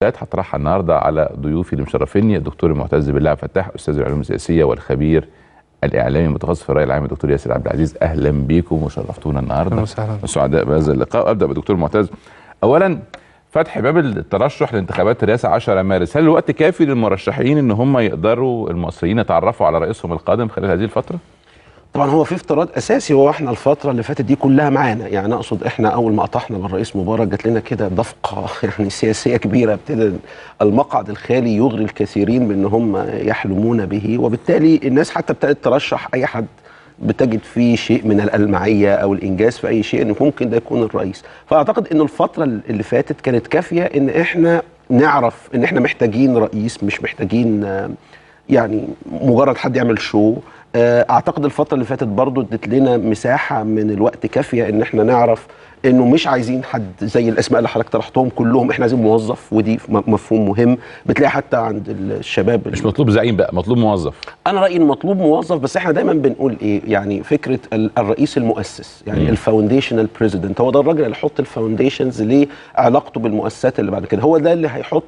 هطرحها النهارده على ضيوفي اللي مشرفيني، الدكتور المعتز بالله فتاح، استاذ العلوم السياسية والخبير الاعلامي المتخصص في الراي العام، الدكتور ياسر عبد العزيز. اهلا بيكم وشرفتونا النهارده. اهلا وسهلا، سعداء بهذا اللقاء. ابدا بالدكتور معتز. اولا، فتح باب الترشح لانتخابات الرئاسة 10 مارس، هل الوقت كافي للمرشحين ان هم يقدروا المصريين يتعرفوا على رئيسهم القادم خلال هذه الفترة؟ طبعا هو في افتراض اساسي، هو احنا الفترة اللي فاتت دي كلها معانا، يعني اقصد احنا اول ما قطعنا بالرئيس مبارك جات لنا كده دفقه يعني سياسية كبيرة، ابتدى المقعد الخالي يغري الكثيرين بان هم يحلمون به، وبالتالي الناس حتى ابتدت ترشح اي حد بتجد فيه شيء من الألمعية أو الإنجاز في أي شيء إنه ممكن ده يكون الرئيس. فأعتقد إنه الفترة اللي فاتت كانت كافية إن إحنا نعرف إن إحنا محتاجين رئيس، مش محتاجين يعني مجرد حد يعمل شو. أعتقد الفترة اللي فاتت برضو ادت لنا مساحة من الوقت كافية إن إحنا نعرف إنه مش عايزين حد زي الأسماء اللي حضرتك طرحتهم كلهم، إحنا عايزين موظف، ودي مفهوم مهم بتلاقي حتى عند الشباب. مش مطلوب زعيم بقى، مطلوب موظف. أنا رأيي إن مطلوب موظف، بس إحنا دايما بنقول إيه، يعني فكرة الرئيس المؤسس، يعني ال foundational president، هو ده الراجل اللي يحط ال foundations لعلاقته بالمؤسسات اللي بعد كده، هو ده اللي هيحط،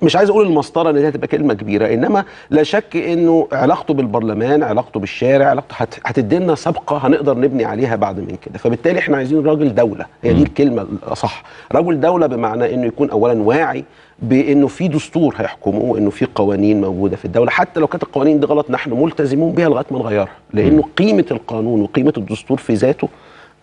مش عايز اقول المسطره ان دي هتبقى كلمة كبيرة، انما لا شك انه علاقته بالبرلمان، علاقته بالشارع، علاقته هتدي لنا سابقه هنقدر نبني عليها بعد من كده. فبالتالي احنا عايزين راجل دولة، هي دي الكلمة الاصح، رجل دولة بمعنى انه يكون اولا واعي بانه في دستور هيحكمه، وانه في قوانين موجودة في الدولة، حتى لو كانت القوانين دي غلط نحن ملتزمون بها لغاية ما نغيرها، لانه قيمة القانون وقيمه الدستور في ذاته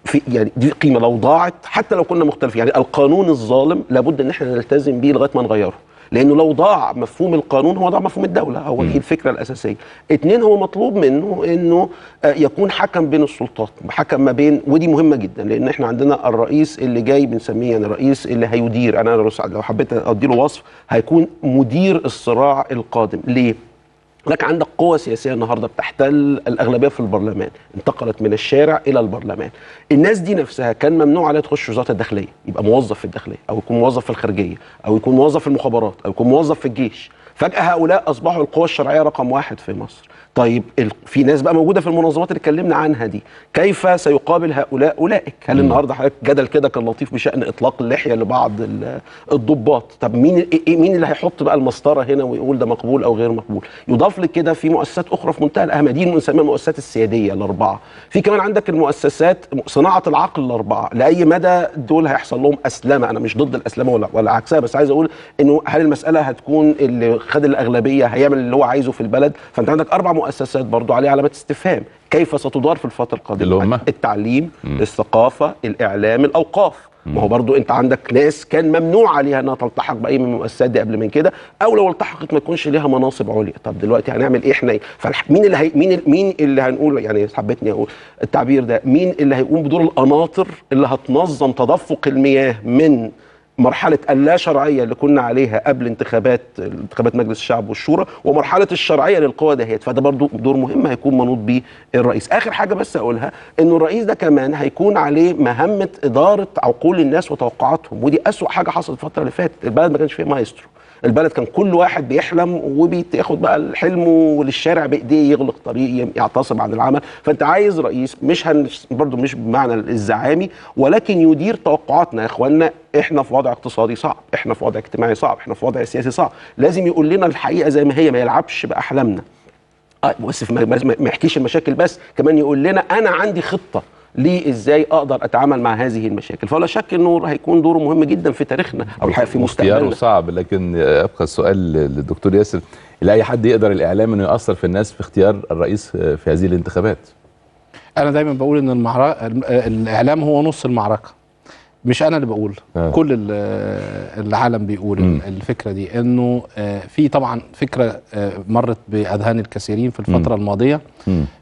في يعني دي قيمة لو ضاعت حتى لو كنا مختلفين، يعني القانون الظالم لابد ان احنا نلتزم بيه لغاية ما نغيره، لانه لو ضاع مفهوم القانون هو ضاع مفهوم الدولة، هو دي الفكرة الاساسية. اتنين، هو مطلوب منه انه يكون حكم بين السلطات، حكم ما بين، ودي مهمة جدا لان احنا عندنا الرئيس اللي جاي بنسميه يعني الرئيس اللي هيدير، انا لو حبيت ادي له وصف هيكون مدير الصراع القادم. ليه؟ لك عندك قوة سياسية النهاردة بتحتل الأغلبية في البرلمان، انتقلت من الشارع إلى البرلمان. الناس دي نفسها كان ممنوع عليها تخش وزارة الداخلية، يبقى موظف في الداخلية أو يكون موظف في الخارجية أو يكون موظف في المخابرات أو يكون موظف في الجيش. فجأة هؤلاء أصبحوا القوى الشرعية رقم واحد في مصر. طيب في ناس بقى موجودة في المنظمات اللي اتكلمنا عنها دي، كيف سيقابل هؤلاء أولئك؟ هل النهارده حضرتك جدل كده كان لطيف بشأن إطلاق اللحية لبعض الضباط، طب مين اللي هيحط بقى المسطرة هنا ويقول ده مقبول أو غير مقبول؟ يضاف لكده في مؤسسات أخرى في منتهى الأهمية، دي بنسميها المؤسسات السيادية الأربعة. في كمان عندك المؤسسات صناعة العقل الأربعة، لأي مدى دول هيحصل لهم أسلمة؟ أنا مش ضد الأسلمة ولا عكسها، بس عايز أقول إنه هل المسألة هتكون اللي خد الأغلبية هيعمل اللي هو عايزه في البلد؟ فأنت عندك أربع مؤسسات برضو عليها علامات استفهام، كيف ستدار في الفترة القادمة؟ التعليم، الثقافة، الإعلام، الأوقاف. ما هو برضو أنت عندك ناس كان ممنوع عليها أنها تلتحق بأي من المؤسسات دي قبل من كده، أو لو التحقت ما يكونش ليها مناصب عليا. طب دلوقتي هنعمل إيه إحنا؟ فمين اللي مين اللي هنقول، يعني حبيتني أقول التعبير ده، مين اللي هيقوم بدور القناطر اللي هتنظم تدفق المياه من مرحلة اللا شرعية اللي كنا عليها قبل انتخابات مجلس الشعب والشورى، ومرحلة الشرعية للقوى دهيت؟ فده برضو دور مهم هيكون منوط به الرئيس. آخر حاجة بس أقولها، إنه الرئيس ده كمان هيكون عليه مهمة إدارة عقول الناس وتوقعاتهم، ودي أسوأ حاجة حصلت الفترة اللي فاتت. البلد ما كانش فيه مايسترو، البلد كان كل واحد بيحلم وبياخد بقى الحلم وللشارع بايديه، يغلق طريق، يعتصم عن العمل. فانت عايز رئيس مش برضه مش بمعنى الزعامي، ولكن يدير توقعاتنا. يا اخوانا احنا في وضع اقتصادي صعب، احنا في وضع اجتماعي صعب، احنا في وضع سياسي صعب، لازم يقول لنا الحقيقة زي ما هي، ما يلعبش باحلامنا. بس ما يحكيش المشاكل بس، كمان يقول لنا انا عندي خطه ليه ازاي اقدر اتعامل مع هذه المشاكل. فلا شك انه هيكون دوره مهم جدا في تاريخنا او الحقيقة في مستقبلنا. اختياره صعب، لكن ابقى السؤال للدكتور ياسر، لاي حد يقدر الاعلام انه ياثر في الناس في اختيار الرئيس في هذه الانتخابات؟ انا دايما بقول ان المعركة، الاعلام هو نص المعركة، مش انا اللي بقول، كل العالم بيقول الفكرة دي، انه في طبعا فكرة مرت باذهان الكثيرين في الفترة الماضية،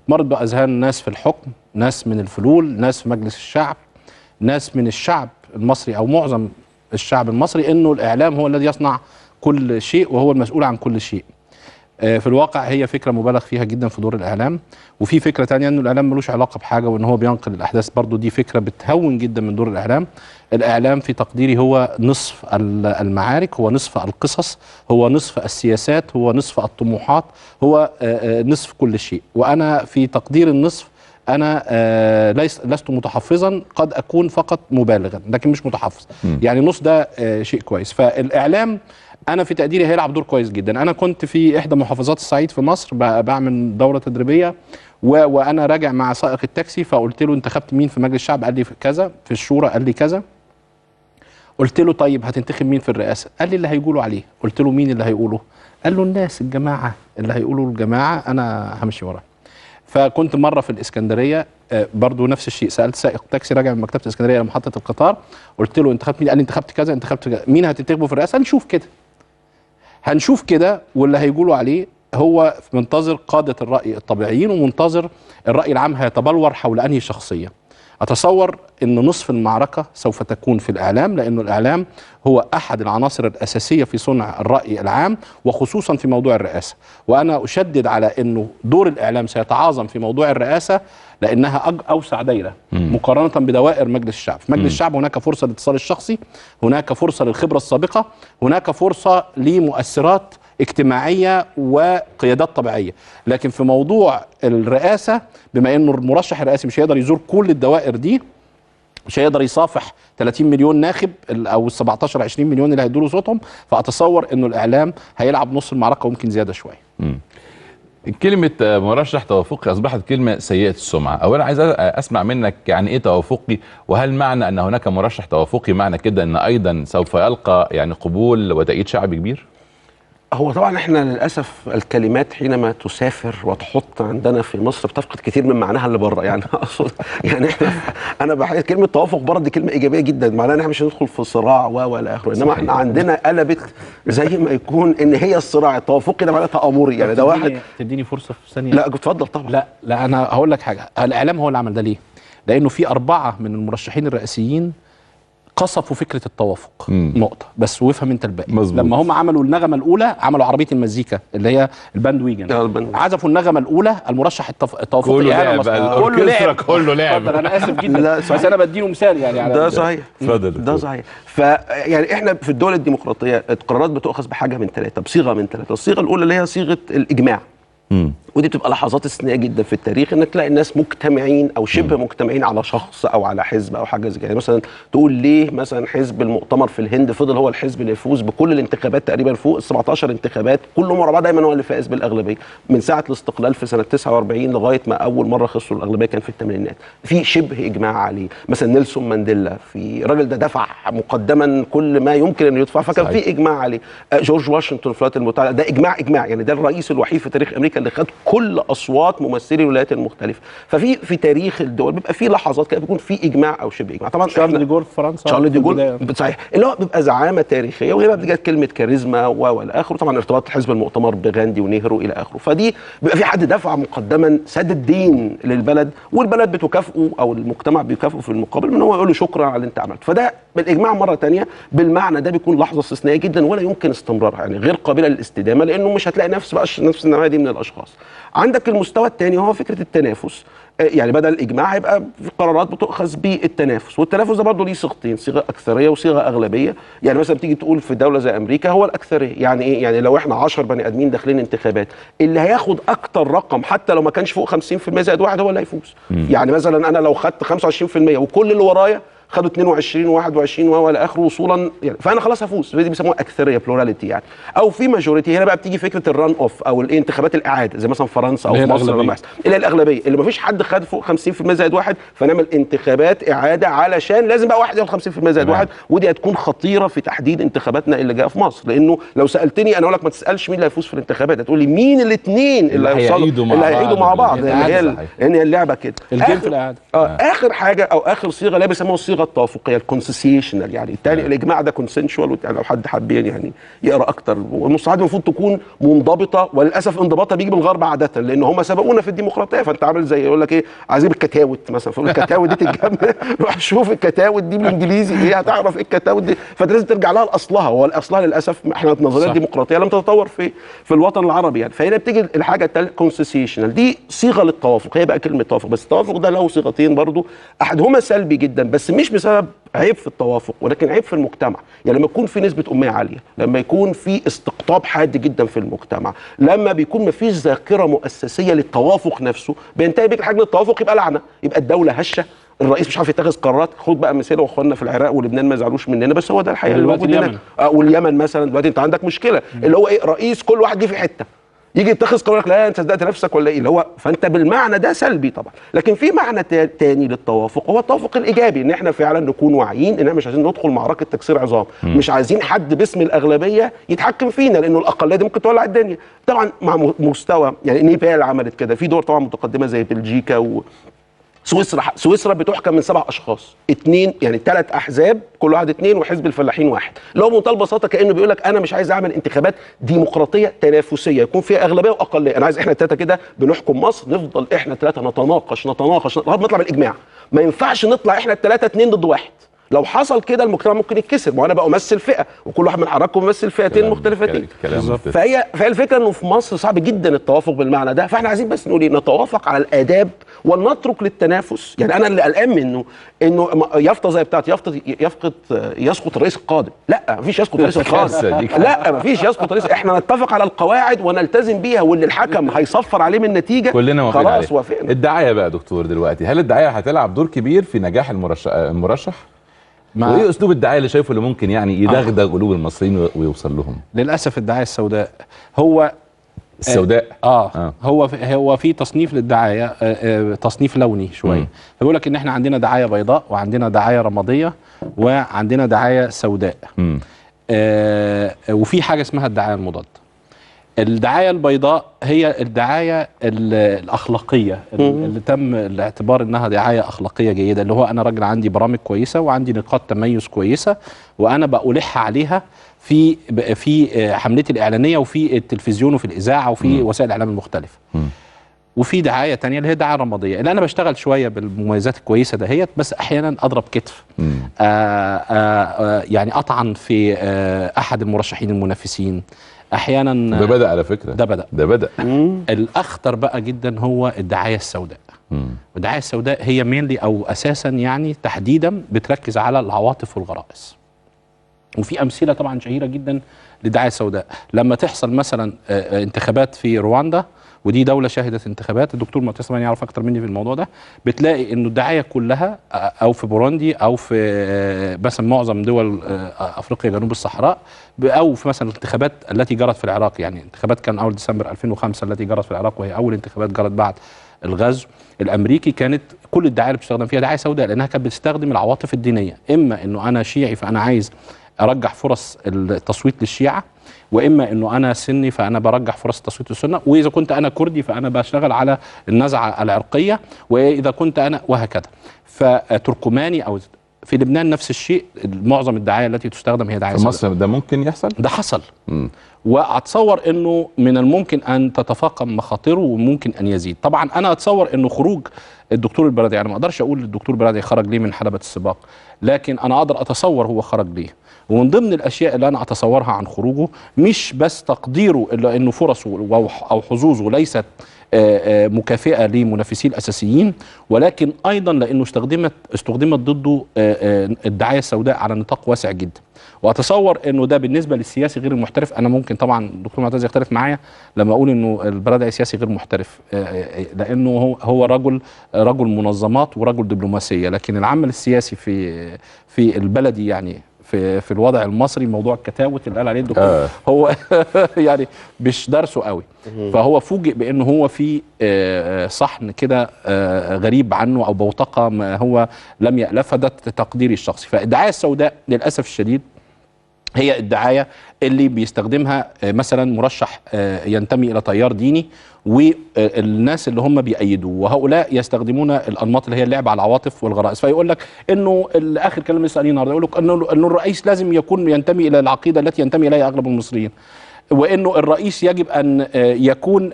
مرت باذهان ناس في الحكم، ناس من الفلول، ناس في مجلس الشعب، ناس من الشعب المصري او معظم الشعب المصري، انه الاعلام هو الذي يصنع كل شيء وهو المسؤول عن كل شيء. في الواقع هي فكرة مبالغ فيها جدا في دور الإعلام. وفي فكرة تانية أنه الإعلام ملوش علاقة بحاجة وأن هو بينقل الأحداث، برضو دي فكرة بتهون جدا من دور الإعلام. الإعلام في تقديري هو نصف المعارك، هو نصف القصص، هو نصف السياسات، هو نصف الطموحات، هو نصف كل شيء. وأنا في تقدير النصف أنا لست متحفظا، قد أكون فقط مبالغا لكن مش متحفظ. يعني نص ده شيء كويس. فالإعلام انا في تقديري هيلعب دور كويس جدا. انا كنت في احدى محافظات الصعيد في مصر بعمل دوره تدريبية، وانا راجع مع سائق التاكسي، فقلت له انتخبت مين في مجلس الشعب؟ قال لي كذا، في الشورى قال لي كذا. قلت له طيب هتنتخب مين في الرئاسة؟ قال لي اللي هيقولوا عليه. قلت له مين اللي هيقوله؟ قال له الناس، الجماعة، اللي هيقولوا الجماعة انا همشي وراه. فكنت مرة في الاسكندرية برضو نفس الشيء، سالت سائق تاكسي راجع من مكتبه الاسكندرية لمحطه القطار، قلت له انتخبت مين؟ قال لي انتخبت كذا، انتخبت كذا. مين هتنتخبه في الرئاسة؟ هنشوف كده، هنشوف كده، واللي هيقولوا عليه. هو منتظر قاده الراي الطبيعيين، ومنتظر الراي العام هيتبلور حول انهي شخصية. أتصور أن نصف المعركة سوف تكون في الإعلام، لأن الإعلام هو أحد العناصر الأساسية في صنع الرأي العام، وخصوصا في موضوع الرئاسة. وأنا أشدد على أنه دور الإعلام سيتعاظم في موضوع الرئاسة، لأنها أوسع دايرة مقارنة بدوائر مجلس الشعب. في مجلس الشعب هناك فرصة للاتصال الشخصي، هناك فرصة للخبرة السابقة، هناك فرصة لمؤثرات اجتماعية وقيادات طبيعية. لكن في موضوع الرئاسة، بما انه المرشح الرئاسي مش هيقدر يزور كل الدوائر دي، مش هيقدر يصافح 30 مليون ناخب او 17 20 مليون اللي هيدوا صوتهم، فاتصور انه الاعلام هيلعب نص المعركة وممكن زيادة شوية. كلمة مرشح توافقي أصبحت كلمة سيئة السمعة. أولا عايز أسمع منك يعني إيه توافقي، وهل معنى أن هناك مرشح توافقي معنى كده أن أيضا سوف يلقى يعني قبول وتأييد شعبي كبير؟ هو طبعا احنا للاسف الكلمات حينما تسافر وتحط عندنا في مصر بتفقد كتير من معناها اللي بره. يعني اقصد يعني احنا انا بحس كلمة توافق بره دي كلمة ايجابية جدا، معناها ان احنا مش هندخل في صراع والى اخره، انما احنا عندنا قلبت زي ما يكون ان هي الصراع التوافقي ده معناه تآمري. يعني ده واحد. تديني فرصة في ثانية؟ لا اتفضل طبعا. لا انا هقول لك حاجة، الاعلام هو اللي عمل ده. ليه؟ لانه في 4 من المرشحين الرئاسيين قصفوا فكرة التوافق. نقطة بس، وافهم انت الباقي. مزبوط. لما هم عملوا النغمة الأولى، عملوا عربية المزيكا اللي هي ال bandwagon، عزفوا النغمة الأولى، المرشح التوافقي كله لعب، كله لعب، كله لعب. أنا آسف جدا بس أنا بديله مثال يعني على ده. صحيح، ده صحيح. فيعني احنا في الدول الديمقراطية القرارات بتؤخذ بحاجة من 3، بصيغة من 3. الصيغة الأولى اللي هي صيغة الإجماع، ودي بتبقى لحظات استثنائية جدا في التاريخ، انك تلاقي الناس مجتمعين او شبه مجتمعين على شخص او على حزب او حاجة زي كده. يعني مثلا تقول ليه مثلا حزب المؤتمر في الهند فضل هو الحزب اللي يفوز بكل الانتخابات تقريبا، فوق ال 17 انتخابات كلهم ورا بعض، دايما هو اللي فاز بالاغلبيه من ساعة الاستقلال في سنة 49 لغاية ما اول مرة خسروا الاغلبية كان في الثمانينات. في شبه اجماع عليه. مثلا نيلسون مانديلا، في الراجل ده دفع مقدما كل ما يمكن ان يدفع، فكان في اجماع عليه. جورج واشنطن في الولايات المتحدة ده اجماع، يعني ده الرئيس الوحيد في تاريخ امريكا اللي خد كل اصوات ممثلي الولايات المختلفة. ففي تاريخ الدول بيبقى في لحظات كده بيكون في اجماع او شبه اجماع. طبعا شارل دي جول في فرنسا، شارل دي جول صحيح، اللي هو بيبقى زعامه تاريخية، وهي بقى جت كلمة كاريزما والى اخره. طبعا ارتباط حزب المؤتمر بغاندي ونهرو الى اخره، فدي بيبقى في حد دفع مقدما سد الدين للبلد، والبلد بتكافئه او المجتمع بيكافئه في المقابل ان هو يقول له شكرا على اللي انت عملته. فده بالاجماع مرة ثانية بالمعنى ده بيكون لحظة استثنائية جدا ولا يمكن استمرارها، يعني غير قابله للاستدامه، لانه مش هتلاقي نفس بقى نفس النوعية دي من الاشخاص. عندك المستوى الثاني هو فكرة التنافس، يعني بدل الاجماع هيبقى في قرارات بتؤخذ بالتنافس، والتنافس ده برضه ليه صيغتين، صيغة اكثرية وصيغة اغلبية. يعني مثلا بتيجي تقول في دولة زي امريكا هو الاكثرية، يعني ايه؟ يعني لو احنا 10 بني ادمين داخلين انتخابات، اللي هياخد اكتر رقم حتى لو ما كانش فوق 50% زائد واحد هو اللي هيفوز. يعني مثلا انا لو خدت 25% وكل اللي ورايا خدوا 22 و21 والى اخره وصولا، يعني فانا خلاص هفوز. دي بيسموها اكثرية، plurality يعني. او في majority. هنا بقى بتيجي فكرة ال run off او الانتخابات الاعادة زي مثلا فرنسا او في مصر لما يحصل الى الاغلبية اللي ما فيش حد خد فوق 50% زائد واحد، فنعمل انتخابات اعاده علشان لازم بقى واحد ياخد 50% زائد واحد. ودي هتكون خطيرة في تحديد انتخاباتنا اللي جاية في مصر، لانه لو سالتني انا اقول لك ما تسالش مين اللي هيفوز في الانتخابات، هتقول لي مين الاثنين اللي هيوصلوا اللي هيعيدوا مع بعض، لان هي اللعبة كده ال game في الاعادة. اخر حاجة او اخر صيغة اللي بيسموها الصيغة التوافقيه ال consociational، يعني الثاني الاجماع ده consensual، يعني لو حد حب يعني يقرا اكتر. والمصطلحات المفروض تكون منضبطة، وللاسف انضباطها بيجي من الغرب عادة لان هم سبقونا في الديمقراطية. فانت عامل زي يقول لك ايه، عايزين الكتاوت مثلا، فيقول الكتاوت دي تتجمع، روح شوف الكتاوت دي بالانجليزي ايه، هتعرف ايه الكتاوت دي. فانت لازم ترجع لها لاصلها، والاصلها للاسف احنا النظرية الديمقراطية لم تتطور في الوطن العربي يعني. فهنا بتيجي الحاجة الثالثة consociational، دي صيغة للتوافق، هي بقى كلمة توافق، بس التوافق ده له صيغتين برضو، احدهما سلبي جدا بس مش بسبب عيب في التوافق ولكن عيب في المجتمع. يعني لما يكون في نسبة أمية عالية، لما يكون في استقطاب حاد جدا في المجتمع، لما بيكون مفيش ذاكرة مؤسسية للتوافق نفسه، بينتهي بيك الحاجة التوافق يبقى لعنة، يبقى الدولة هشة الرئيس مش عارف يتخذ قرارات. خد بقى مثال واخواننا في العراق ولبنان ما زعلوش مننا، بس هو ده الحقيقة اللي موجود هناك. واليمن مثلا دلوقتي انت عندك مشكلة اللي هو ايه، رئيس كل واحد جه في حتة يجي يتخذ قرارك، لا انت صدقت نفسك ولا ايه اللي هو. فانت بالمعنى ده سلبي طبعا. لكن في معنى تاني للتوافق، هو التوافق الايجابي، ان احنا فعلا نكون واعيين ان احنا مش عايزين ندخل معركة تكسير عظام، مش عايزين حد باسم الاغلبية يتحكم فينا، لانه الاقلية دي ممكن تولع الدنيا. طبعا مع مستوى يعني نيبال عملت كده، في دول طبعا متقدمة زي بلجيكا و سويسرا. سويسرا بتحكم من 7 اشخاص، 2 يعني 3 احزاب كل واحد 2 وحزب الفلاحين 1، اللي هو بمنتهى البساطة كانه بيقول لك انا مش عايز اعمل انتخابات ديمقراطية تنافسية يكون فيها اغلبية واقليه، انا عايز احنا الثلاثة كده بنحكم مصر، نفضل احنا الثلاثة نتناقش نتناقش لغاية ما نطلع بالاجماع. ما ينفعش نطلع احنا الثلاثة 2 ضد 1، لو حصل كده المجتمع ممكن يتكسر، ما انا بقى امثل فئة وكل واحد من حضراتكم بيمثل فئتين مختلفتين. فهي الفكرة انه في مصر صعب جدا التوافق بالمعنى ده، فاحنا عايزين بس نقول ايه، نتوافق على الاداب ونترك للتنافس. يعني انا اللي قلقان منه انه يافطة زي بتاعت يافطة يفقد يسقط الرئيس القادم، لا مفيش يسقط الرئيس القادم، لا مفيش يسقط الرئيس، احنا نتفق على القواعد ونلتزم بيها، واللي الحكم هيصفر عليه من النتيجة كلنا موافقين عليه. خلاص وافقنا. الدعاية بقى يا دكتور دلوقتي، هل الدعاية هتلعب دور كبير في نجاح المرشح؟ وايه اسلوب الدعاية اللي شايفه اللي ممكن يعني يدغدغ قلوب المصريين ويوصل لهم؟ للاسف الدعاية السوداء هو السوداء هو في تصنيف للدعايه، تصنيف لوني شوية. فبيقول لك ان احنا عندنا دعاية بيضاء وعندنا دعاية رمادية وعندنا دعاية سوداء. وفي حاجة اسمها الدعاية المضادة. الدعاية البيضاء هي الدعاية الاخلاقية اللي تم الاعتبار انها دعاية اخلاقية جيدة، اللي هو انا راجل عندي برامج كويسة وعندي نقاط تميز كويسة وانا بألح عليها في حملتي الاعلانية وفي التلفزيون وفي الاذاعة وفي وسائل الاعلام المختلفة. وفي دعاية تانية اللي هي دعاية رمادية، اللي انا بشتغل شوية بالمميزات الكويسة دهيت، بس احيانا اضرب كتف، يعني اطعن في احد المرشحين المنافسين احيانا. ده بدا على فكرة، ده بدا. الاخطر بقى جدا هو الدعاية السوداء. الدعاية السوداء هي مينلي او اساسا يعني تحديدا بتركز على العواطف والغرائز. وفي امثلة طبعا شهيرة جدا للدعايه السوداء، لما تحصل مثلا انتخابات في رواندا، ودي دولة شهدت انتخابات، الدكتور معتز طبعا يعرف اكتر مني في الموضوع ده، بتلاقي انه الدعاية كلها او في بوروندي او في مثلا معظم دول افريقيا جنوب الصحراء، او في مثلا الانتخابات التي جرت في العراق، يعني انتخابات كان اول ديسمبر 2005 التي جرت في العراق، وهي اول انتخابات جرت بعد الغزو الامريكي، كانت كل الدعاية اللي بتستخدم فيها دعاية سوداء، لانها كانت بتستخدم العواطف الدينية، اما انه انا شيعي فانا عايز ارجح فرص التصويت للشيعه، واما انه انا سني فانا برجح فرص التصويت للسنة، واذا كنت انا كردي فانا بشتغل على النزعة العرقية، واذا كنت انا وهكذا. فتركماني او في لبنان نفس الشيء، معظم الدعاية التي تستخدم هي دعاية في مصر. ده ممكن يحصل؟ ده حصل. واتصور انه من الممكن ان تتفاقم مخاطره وممكن ان يزيد. طبعا انا اتصور انه خروج الدكتور البرادعي، انا ما اقدرش اقول الدكتور البرادعي خرج ليه من حلبة السباق، لكن انا اقدر اتصور هو خرج ليه. ومن ضمن الاشياء اللي انا اتصورها عن خروجه مش بس تقديره الا انه فرصة او حظوظه ليست مكافئه لمنافسيه الاساسيين، ولكن ايضا لانه استخدمت ضده الدعاية السوداء على نطاق واسع جدا. واتصور انه ده بالنسبة للسياسي غير المحترف، انا ممكن طبعا الدكتور معتز يختلف معايا لما اقول انه البرادعي سياسي غير محترف، لانه هو رجل منظمات ورجل دبلوماسية، لكن العمل السياسي في البلدي يعني في الوضع المصري، موضوع الكتاوت اللي قال عليه الدكتور هو يعني مش درسه قوي، فهو فوجئ بانه هو في صحن كده غريب عنه او بوتقه ما هو لم يألفها. ده تقديري الشخصي. فالدعايه السوداء للاسف الشديد هي الدعاية اللي بيستخدمها مثلا مرشح ينتمي الى تيار ديني والناس اللي هم بيأيدوه، وهؤلاء يستخدمون الانماط اللي هي اللعب على العواطف والغرائز. فيقول لك انه اخر كلام لسه قايلينه النهارده، يقول لك انه الرئيس لازم يكون ينتمي الى العقيدة التي ينتمي اليها اغلب المصريين، وانه الرئيس يجب ان يكون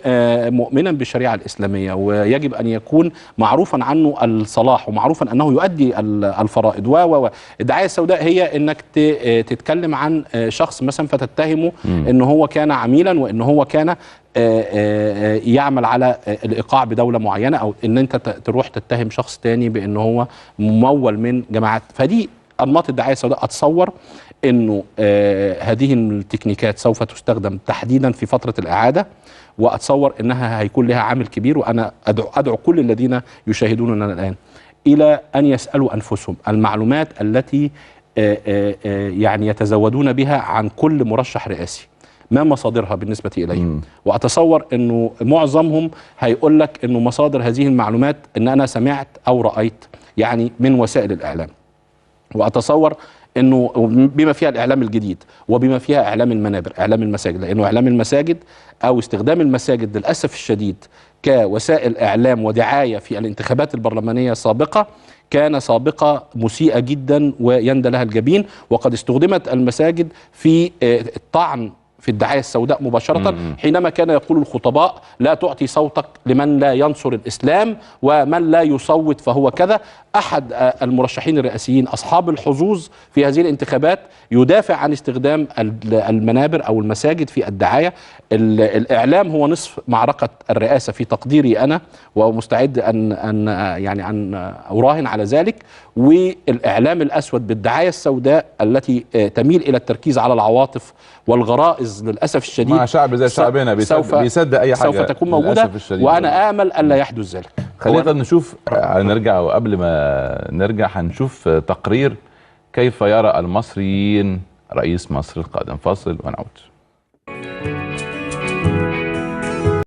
مؤمنا بالشريعة الاسلامية، ويجب ان يكون معروفا عنه الصلاح، ومعروفا انه يؤدي الفرائض و الدعاية السوداء هي انك تتكلم عن شخص مثلا فتتهمه انه هو كان عميلا، وانه هو كان يعمل على الايقاع بدولة معينة، او ان انت تروح تتهم شخص تاني بانه هو ممول من جماعات. فدي انماط الدعاية السوداء. اتصور انه هذه التكنيكات سوف تستخدم تحديدا في فترة الاعادة، واتصور انها هيكون لها عامل كبير. وانا ادعو كل الذين يشاهدوننا الان الى ان يسالوا انفسهم المعلومات التي يعني يتزودون بها عن كل مرشح رئاسي، ما مصادرها بالنسبة اليهم؟ واتصور انه معظمهم هيقول لك انه مصادر هذه المعلومات ان انا سمعت او رايت، يعني من وسائل الاعلام. واتصور انه بما فيها الاعلام الجديد وبما فيها اعلام المنابر، اعلام المساجد، لانه اعلام المساجد او استخدام المساجد للاسف الشديد كوسائل اعلام ودعايه في الانتخابات البرلمانية السابقة كان سابقه مسيئه جدا ويندى لها الجبين، وقد استخدمت المساجد في الطعن في الدعاية السوداء مباشرة، حينما كان يقول الخطباء لا تعطي صوتك لمن لا ينصر الإسلام ومن لا يصوت فهو كذا. أحد المرشحين الرئاسيين أصحاب الحظوظ في هذه الانتخابات يدافع عن استخدام المنابر أو المساجد في الدعاية. الإعلام هو نصف معركة الرئاسة في تقديري أنا، ومستعد أن يعني أن أراهن على ذلك. والإعلام الأسود بالدعاية السوداء التي تميل إلى التركيز على العواطف والغرائز للأسف الشديد مع شعب زي شعبنا بيصدق أي حاجة، سوف تكون موجودة، وأنا آمل ألا يحدث ذلك. خلينا نشوف، نرجع، وقبل ما نرجع هنشوف تقرير كيف يرى المصريين رئيس مصر القادم. فاصل ونعود.